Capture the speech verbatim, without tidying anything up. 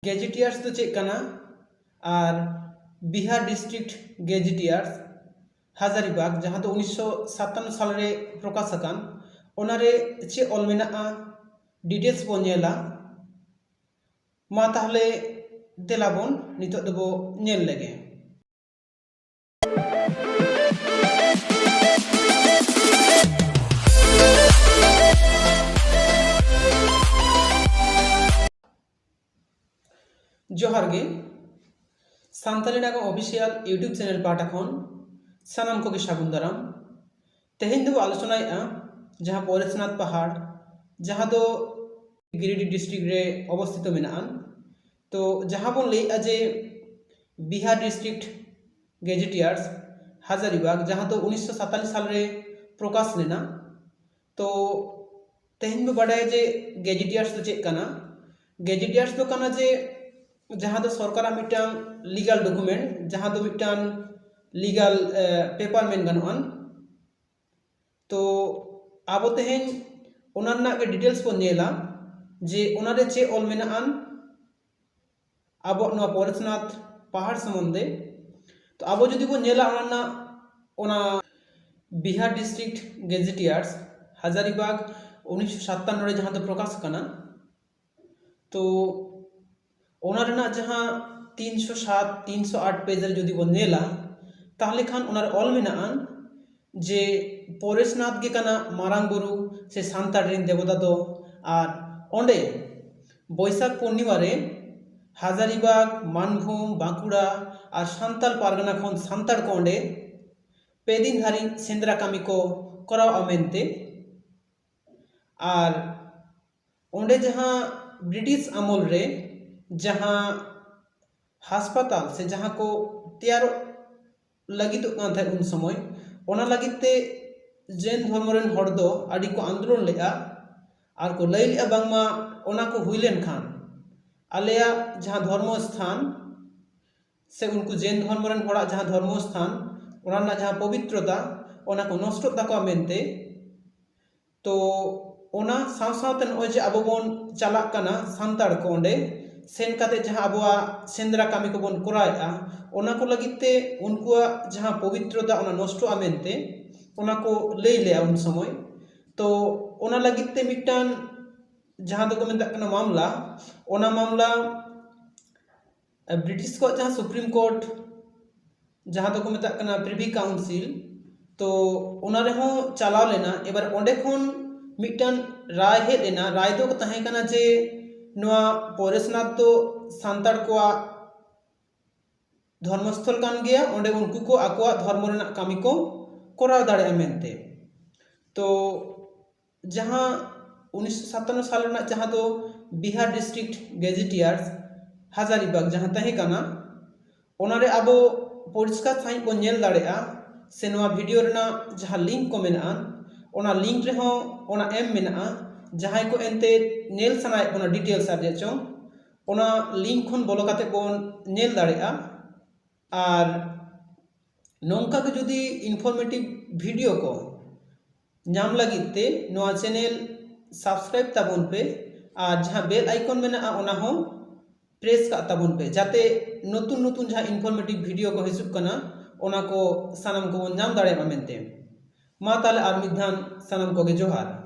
ᱜᱮᱡᱮᱴᱤᱭᱟᱨᱥ ᱫᱚ ᱪᱮᱫ ᱠᱟᱱᱟ ᱟᱨ ᱵᱤᱦᱟᱨ ᱰᱤᱥᱴᱨᱤᱠᱴ ᱜᱮᱡᱮᱴᱤᱭᱟᱨᱥ ᱦᱟᱡᱟᱨᱤᱵᱟᱜᱽ, ᱡᱟᱦᱟᱸ ᱫᱚ ᱩᱱᱤᱥᱥᱚ ᱥᱟᱛᱟᱱᱱᱚ ᱥᱟᱞᱨᱮ ᱯᱨᱚᱠᱟᱥ ᱟᱠᱟᱱ, ᱚᱱᱟᱨᱮ ᱪᱮᱫ ᱚᱞ ᱢᱮᱱᱟᱜᱼᱟ, ᱰᱤᱴᱮᱞᱥ ᱵᱚᱱ ᱧᱮᱞᱟ᱾ ᱢᱟ ᱛᱟᱦᱞᱮ ᱫᱮᱞᱟ ᱵᱚᱱ ᱱᱤᱛᱚᱜ ᱫᱚᱵᱚ ᱧᱮᱞ ᱞᱮᱜᱮ᱾ ᱡᱚᱦᱟᱨ ᱜᱮ, ᱥᱟᱱᱛᱟᱞᱤ ᱱᱟᱜᱟᱢ ᱚᱯᱷᱤᱥᱤᱭᱟᱞ YouTube ᱪᱮᱱᱮᱞ ᱯᱟᱦᱴᱟ ᱠᱷᱚᱱ ᱥᱟᱱᱟᱢ ᱠᱚᱜᱮ ᱥᱟᱹᱜᱩᱱ ᱫᱟᱨᱟᱢ᱾ ᱛᱮᱦᱮᱧ ᱫᱚᱵᱚ ᱟᱞᱳᱪᱚᱱᱟᱭᱮᱫᱼᱟ ᱡᱟᱦᱟᱸ ᱯᱚᱨᱮᱥᱱᱟᱛᱷ ᱯᱟᱦᱟᱲ, ᱡᱟᱦᱟᱸ ᱫᱚ ᱜᱤᱨᱤᱰᱤ ᱰᱤᱥᱴᱨᱤᱠᱴ ᱨᱮ ᱚᱵᱚᱥᱛᱷᱤᱛᱚ ᱢᱮᱱᱟᱜᱼᱟ᱾ ᱛᱚ ᱡᱟᱦᱟᱸ ᱵᱚᱱ ᱞᱟᱹᱭᱮᱫᱼᱟ ᱡᱮ ᱵᱤᱦᱟᱨ ᱰᱤᱥᱴᱨᱤᱠᱴ ᱜᱮᱡᱮᱴᱤᱭᱟᱨᱥ ᱦᱟᱡᱟᱨᱤᱵᱟᱜᱽ, ᱡᱟᱦᱟᱸ ᱫᱚ ᱩᱱᱤᱥᱥᱚ ᱥᱟᱛᱟᱞᱤᱥ ᱥᱟᱞᱨᱮ ᱯᱨᱚᱠᱟᱥ ᱞᱮᱱᱟ᱾ ᱛᱚ ᱛᱮᱦᱮᱧ ᱵᱚ ᱵᱟᱰᱟᱭᱟ ᱡᱮ ᱜᱮᱡᱮᱴᱤᱭᱟᱨᱥ ᱫᱚ ᱪᱮᱫ ᱠᱟᱱᱟ᱾ ᱜᱮᱡᱮᱴᱤᱭᱟᱨᱥ ᱫᱚ ᱠᱟᱱᱟ ᱡᱮ ᱡᱟᱦᱟᱸ ᱫᱚ ᱥᱚᱨᱠᱟᱨᱟᱜ ᱢᱤᱫᱴᱟᱝ ᱞᱤᱜᱟᱞ ᱰᱚᱠᱩᱢᱮᱱᱴ, ᱡᱟᱦᱟᱸ ᱫᱚ ᱢᱤᱫᱴᱟᱝ ᱞᱤᱜᱟᱞ ᱯᱮᱯᱟᱨ ᱢᱮᱱ ᱜᱟᱱᱚᱜᱼᱟ᱾ ᱛᱚ ᱟᱵᱚ ᱛᱮᱦᱮᱧ ᱚᱱᱟ ᱨᱮᱱᱟᱜ ᱜᱮ ᱰᱤᱴᱮᱞᱥ ᱵᱚᱱ ᱧᱮᱞᱟ ᱡᱮ ᱚᱱᱟᱨᱮ ᱪᱮᱫ ᱚᱞ ᱢᱮᱱᱟᱜᱼᱟ ᱟᱵᱚᱣᱟᱜ ᱱᱚᱣᱟ ᱯᱚᱨᱮᱥᱱᱟᱛᱷ ᱯᱟᱦᱟᱲ ᱥᱚᱢᱵᱚᱱᱫᱷᱮ᱾ ᱛᱚ ᱟᱵᱚ ᱡᱩᱫᱤ ᱵᱚᱱ ᱧᱮᱞᱟ ᱚᱱᱟ ᱨᱮᱱᱟᱜ, ᱚᱱᱟ ᱵᱤᱦᱟᱨ ᱰᱤᱥᱴᱨᱤᱠᱴ ᱜᱮᱡᱮᱴᱤᱭᱟᱨᱥ ᱦᱟᱡᱟᱨᱤᱵᱟᱜᱽ ᱩᱱᱤᱥᱥᱚ ᱥᱟᱛᱟᱱᱱᱚ ᱨᱮ ᱡᱟᱦᱟᱸ ᱫᱚ ᱯᱨᱚᱠᱟᱥ ᱟᱠᱟᱱᱟ, ᱛᱚ ᱚᱱᱟ ᱨᱮᱱᱟᱜ ᱡᱟᱦᱟᱸ ᱛᱤᱱᱥᱚ ᱥᱟᱛ, ᱛᱤᱱᱥᱚ ᱟᱴ ᱯᱮᱡᱽ ᱨᱮ ᱡᱩᱫᱤ ᱵᱚᱱ ᱧᱮᱞᱟ, ᱛᱟᱦᱞᱮ ᱠᱷᱟᱱ ᱚᱱᱟᱨᱮ ᱚᱞ ᱢᱮᱱᱟᱜᱼᱟ ᱡᱮ ᱯᱚᱨᱮᱥᱱᱟᱛᱷ ᱜᱮ ᱠᱟᱱᱟ ᱢᱟᱨᱟᱝ ᱵᱩᱨᱩ ᱥᱮ ᱥᱟᱱᱛᱟᱲ ᱨᱮᱱ ᱫᱮᱵᱚᱛᱟ ᱫᱚ᱾ ᱟᱨ ᱚᱸᱰᱮ ᱵᱳᱭᱥᱟᱠᱷ ᱯᱩᱨᱱᱤᱢᱟ ᱨᱮ ᱦᱟᱡᱟᱨᱤᱵᱟᱜᱽ, ᱢᱟᱱᱵᱷᱩᱢ, ᱵᱟᱸᱠᱩᱲᱟ ᱟᱨ ᱥᱟᱱᱛᱟᱞ ᱯᱟᱨᱜᱟᱱᱟ ᱠᱷᱚᱱ ᱥᱟᱱᱛᱟᱲ ᱠᱚ ᱚᱸᱰᱮ ᱯᱮ ᱫᱤᱱ ᱫᱷᱟᱹᱨᱤᱡ ᱥᱮᱸᱫᱽᱨᱟ ᱠᱟᱹᱢᱤ ᱠᱚ ᱠᱚᱨᱟᱣᱟ ᱢᱮᱱᱛᱮ᱾ ᱟᱨ ᱚᱸᱰᱮ ᱡᱟᱦᱟᱸ ᱵᱨᱤᱴᱤᱥ ᱟᱢᱚᱞ ᱨᱮ ᱡᱟᱦᱟᱸ ᱦᱟᱥᱯᱟᱛᱟᱞ ᱥᱮ ᱡᱟᱦᱟᱸ ᱠᱚ ᱛᱮᱭᱟᱨᱚᱜ ᱞᱟᱹᱜᱤᱫᱚᱜ ᱠᱟᱱ ᱛᱟᱦᱮᱸᱫ ᱩᱱ ᱥᱚᱢᱚᱭ, ᱚᱱᱟ ᱞᱟᱹᱜᱤᱫ ᱛᱮ ᱡᱮᱱ ᱫᱷᱚᱨᱢᱚ ᱨᱮᱱ ᱦᱚᱲ ᱫᱚ ᱟᱹᱰᱤ ᱠᱚ ᱟᱱᱫᱳᱞᱚᱱ ᱞᱮᱫᱼᱟ᱾ ᱟᱨ ᱠᱚ ᱞᱟᱹᱭ ᱞᱮᱫᱼᱟ ᱵᱟᱝᱢᱟ ᱚᱱᱟ ᱠᱚ ᱦᱩᱭ ᱞᱮᱱᱠᱷᱟᱱ ᱟᱞᱮᱭᱟᱜ ᱡᱟᱦᱟᱸ ᱫᱷᱚᱨᱢᱚ ᱥᱛᱷᱟᱱ ᱥᱮ ᱩᱱᱠᱩ ᱡᱮᱱ ᱫᱷᱚᱨᱢᱚ ᱨᱮᱱ ᱦᱚᱲᱟᱜ ᱡᱟᱦᱟᱸ ᱫᱷᱚᱨᱢᱚ ᱥᱛᱷᱟᱱ, ᱚᱱᱟ ᱨᱮᱱᱟᱜ ᱡᱟᱦᱟᱸ ᱯᱚᱵᱤᱛᱨᱚᱛᱟ, ᱚᱱᱟ ᱠᱚ ᱱᱚᱥᱴᱚᱜ ᱛᱟᱠᱚᱣᱟ ᱢᱮᱱᱛᱮ᱾ ᱛᱚ ᱚᱱᱟ ᱥᱟᱶ ᱥᱟᱶᱛᱮ ᱱᱚᱜᱼᱚᱭ ᱡᱮ ᱟᱵᱚ ᱵᱚᱱ ᱪᱟᱞᱟᱜ ᱠᱟᱱᱟ ᱥᱟᱱᱛᱟᱲ ᱠᱚ ᱚᱸᱰᱮ, ᱥᱮᱱ ᱠᱟᱛᱮ ᱡᱟᱦᱟᱸ ᱟᱵᱚᱣᱟᱜ ᱥᱮᱸᱫᱽᱨᱟ ᱠᱟᱹᱢᱤ ᱠᱚᱵᱚᱱ ᱠᱚᱨᱟᱣᱮᱫᱼᱟ, ᱚᱱᱟ ᱠᱚ ᱞᱟᱹᱜᱤᱫ ᱛᱮ ᱩᱱᱠᱩᱣᱟᱜ ᱡᱟᱦᱟᱸ ᱯᱚᱵᱤᱛᱨᱚᱛᱟ, ᱚᱱᱟ ᱱᱚᱥᱴᱚᱜᱼᱟ ᱢᱮᱱᱛᱮ ᱚᱱᱟ ᱠᱚ ᱞᱟᱹᱭ ᱞᱮᱜᱼᱟ ᱩᱱ ᱥᱚᱢᱚᱭ᱾ ᱛᱚ ᱚᱱᱟ ᱞᱟᱹᱜᱤᱫ ᱛᱮ ᱢᱤᱫᱴᱟᱝ ᱡᱟᱦᱟᱸ ᱫᱚᱠᱚ ᱢᱮᱛᱟᱜ ᱠᱟᱱᱟ ᱢᱟᱢᱞᱟ, ᱚᱱᱟ ᱢᱟᱢᱞᱟ ᱵᱨᱤᱴᱤᱥ ᱠᱚᱣᱟᱜ ᱡᱟᱦᱟᱸ ᱥᱩᱯᱨᱤᱢ ᱠᱳᱨᱴ, ᱡᱟᱦᱟᱸ ᱫᱚᱠᱚ ᱢᱮᱛᱟᱜ ᱠᱟᱱᱟ ᱯᱨᱤᱵᱷᱤ ᱠᱟᱣᱩᱱᱥᱤᱞ, ᱛᱚ ᱚᱱᱟ ᱨᱮᱦᱚᱸ ᱪᱟᱞᱟᱣ ᱞᱮᱱᱟ᱾ ᱮᱵᱟᱨ ᱚᱸᱰᱮ ᱠᱷᱚᱱ ᱢᱤᱫᱴᱟᱝ ᱨᱟᱭ ᱦᱮᱡ ᱞᱮᱱᱟ᱾ ᱨᱟᱭ ᱫᱚ ᱛᱟᱦᱮᱸ ᱠᱟᱱᱟ ᱡᱮ ᱱᱚᱣᱟ ᱯᱚᱨᱮᱥᱱᱟᱛᱷ ᱫᱚ ᱥᱟᱱᱛᱟᱲ ᱠᱚᱣᱟᱜ ᱫᱷᱚᱨᱢᱚᱥᱛᱷᱚᱞ ᱠᱟᱱ ᱜᱮᱭᱟ, ᱚᱸᱰᱮ ᱩᱱᱠᱩ ᱠᱚ ᱟᱠᱚᱣᱟᱜ ᱫᱷᱚᱨᱢᱚ ᱨᱮᱱᱟᱜ ᱠᱟᱹᱢᱤ ᱠᱚ ᱠᱚᱨᱟᱣ ᱫᱟᱲᱮᱭᱟᱜᱼᱟ ᱢᱮᱱᱛᱮ᱾ ᱛᱚ ᱡᱟᱦᱟᱸ ᱩᱱᱤᱥᱥᱚ ᱥᱟᱛᱟᱱᱱᱚ ᱥᱟᱞ ᱨᱮᱱᱟᱜ ᱡᱟᱦᱟᱸ ᱫᱚ ᱵᱤᱦᱟᱨ ᱰᱤᱥᱴᱨᱤᱠᱴ ᱜᱮᱡᱮᱴᱤᱭᱟᱨᱥ ᱦᱟᱡᱟᱨᱤᱵᱟᱜᱽ ᱡᱟᱦᱟᱸ ᱛᱟᱦᱮᱸ ᱠᱟᱱᱟ, ᱚᱱᱟᱨᱮ ᱟᱵᱚ ᱯᱚᱨᱤᱥᱠᱟᱨ ᱥᱟᱺᱦᱤᱡ ᱵᱚᱱ ᱧᱮᱞ ᱫᱟᱲᱮᱭᱟᱜᱼᱟ, ᱥᱮ ᱱᱚᱣᱟ ᱵᱷᱤᱰᱤᱭᱳ ᱨᱮᱱᱟᱜ ᱡᱟᱦᱟᱸ ᱞᱤᱝᱠ ᱠᱚ ᱢᱮᱱᱟᱜᱼᱟ, ᱚᱱᱟ ᱞᱤᱝᱠ ᱨᱮᱦᱚᱸ ᱚᱱᱟ ᱮᱢ ᱢᱮᱱᱟᱜᱼᱟ᱾ ᱡᱟᱦᱟᱸᱭ ᱠᱚ ᱮᱱᱛᱮ ᱧᱮᱞ ᱥᱟᱱᱟᱭᱮᱫ ᱵᱚᱱᱟ ᱰᱤᱴᱮᱞᱥ ᱟᱨ ᱪᱮᱫ ᱪᱚᱝ, ᱚᱱᱟ ᱞᱤᱝᱠ ᱠᱷᱚᱱ ᱵᱚᱞᱚ ᱠᱟᱛᱮ ᱵᱚᱱ ᱧᱮᱞ ᱫᱟᱲᱮᱭᱟᱜᱼᱟ᱾ ᱟᱨ ᱱᱚᱝᱠᱟ ᱜᱮ ᱡᱩᱫᱤ ᱤᱱᱯᱷᱚᱨᱢᱮᱴᱤᱵᱷ ᱵᱷᱤᱰᱤᱭᱳ ᱠᱚ ᱧᱟᱢ ᱞᱟᱹᱜᱤᱫ ᱛᱮ ᱱᱚᱣᱟ ᱪᱮᱱᱮᱞ ᱥᱟᱵᱥᱠᱨᱟᱭᱤᱵ ᱛᱟᱵᱚᱱ ᱯᱮ ᱟᱨ ᱡᱟᱦᱟᱸ ᱵᱮᱞ ᱟᱭᱠᱚᱱ ᱢᱮᱱᱟᱜᱼᱟ ᱚᱱᱟ ᱦᱚᱸ ᱯᱨᱮᱥ ᱠᱟᱜ ᱛᱟᱵᱚᱱ ᱯᱮ, ᱡᱟᱛᱮ ᱱᱚᱛᱩᱱ ᱱᱚᱛᱩᱱ ᱡᱟᱦᱟᱸ ᱤᱱᱯᱷᱚᱨᱢᱮᱴᱤᱵᱷ ᱵᱷᱤᱰᱤᱭᱳ ᱠᱚ ᱦᱤᱡᱩᱜ ᱠᱟᱱᱟ ᱚᱱᱟ ᱠᱚ ᱥᱟᱱᱟᱢ ᱠᱚᱵᱚᱱ ᱧᱟᱢ ᱫᱟᱲᱮᱭᱟᱜ ᱢᱟ ᱢᱮᱱᱛᱮ᱾ ᱢᱟ ᱛᱟᱦᱞᱮ ᱟᱨ ᱢᱤᱫ ᱫᱷᱟᱣ ᱥᱟᱱᱟᱢ ᱠᱚᱜᱮ ᱡᱚᱦᱟᱨ᱾